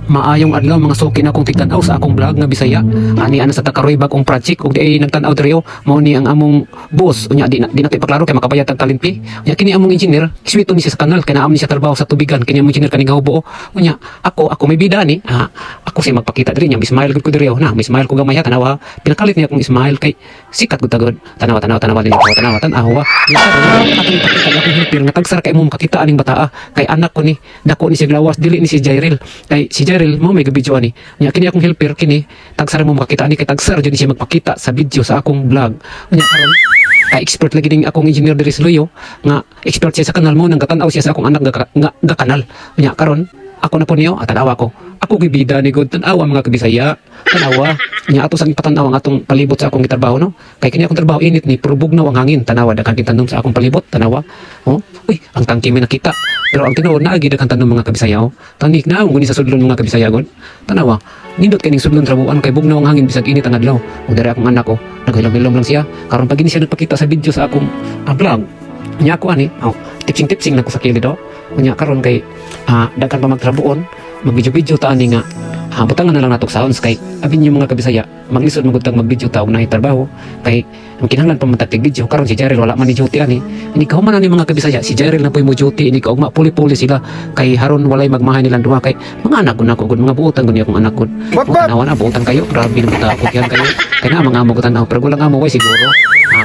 Maayong adlaw, mga suki na akong tigtan-aw sa akong vlog nga Bisaya. Ani ana sa takaroy bag-ong project ug di ay nagtan-aw diri oh. Mao ni ang among boss. Unya di na to ipaklaro kay makabayad tag talent fee. Unya kini among engineer, kiswito ni siya sa kanal kay naam ni siya trabaho sa tubigan. Kini among engineer kaning gahubo oh. Unya ako may bida ni. Ah, ako siya magpakita diri nya, smile gud ko diri oh. Na, may smile ko gamay ha, tanawa. Pinakalit niya akong smile kay sikat gud tagod. Tanawa, tanawa, tanawa din ako, tanawa, tanawa. Nya karon atong ipakita ang akong helper nga tagsara kay mo makakita aning bataa kay anak ko ni, dako ni siya lawas, dili ni si Jairil, kay si Jairil mo may video ani. Nya kini akong helper, kini tagsara mo makakita ani kay tagsara jud ni siya magpakita sa video sa akong vlog. Unya karon kay expert lagi ning akong engineer diri sa Luyo nga expert siya sa kanal mo nang gatan-aw siya sa akong anak nga kanal. Unya karon ako na po niyo at tanawa ko. Ako gibida ni God, tanawa, mga kabisaya. Tanawa. Nya ato sang ipatanaw ang atong palibot sa akong gitrabaho, no. Kay kini akong trabaho init ni pero bugnaw ang hangin. Tanawa, daghan tanom sa akong palibot, tanawa. Oh, uy, ang tangki may nakita. Pero ang tinuod naagi daghan tanom, mga kabisaya oh. Tanik na ang guni sa sudlon, mga kabisaya god. Tanawa. Nindot kay ning sudlon trabuan kay bugnaw ang hangin bisag init ang adlaw. Ug diri akong anak oh, naghilom-hilom lang siya. Karon pag ini siya nagpakita sa video sa akong vlog. Nya ako ani, oh, tipsing-tipsing na ko sa kilid oh. Unya karon kay daghan pa magtrabuon, mag-video-video ta ani nga butangan na lang nato sounds kay abin yung mga kabisaya, maglisod magud tag mag-video ta og naay trabaho kay ang kinahanglan pa man tag video. Karon si Jairil wala man ni duty ani. Ini kahuman ani, mga kabisaya, si Jairil na po'y mo duty ini kaugma, puli-puli sila kay haron walay magmahay nilang duha kay mga anak ko na ko gud, mga buotan gud ni akong anak gud. Tanawa na, buotan kayo, grabe na buta ako kiyan kayo kay na mga amo ko tanaw pero gulang amo way siguro.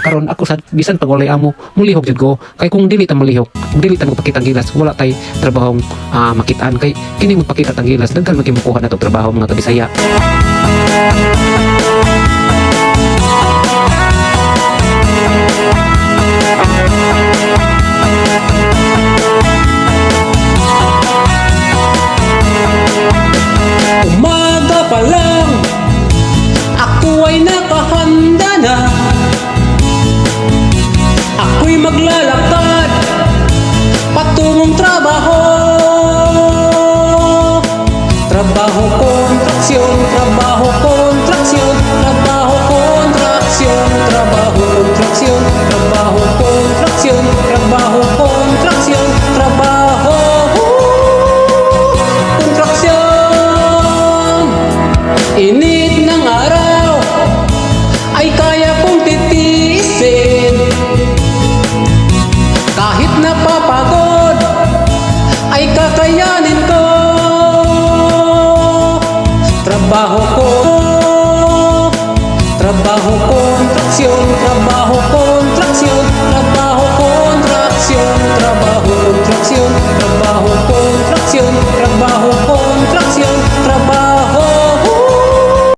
Karon ako sa bisan pag walay amo mulihok jud ko kay kung dili ta mulihok, kung dili ta magpakita ang gilas, wala tay trabahong makitaan kay kini magpakita tang gilas, daghan man kay mukuha na tog trabaho, mga kabisaya. Umaga pa lang, ako ay nakahanda na. Ako'y maglalakad patungong trabaho. Trabaho kontraksyon, trabaho kontraksyon, trabaho kontraksyon, trabaho kontraksyon.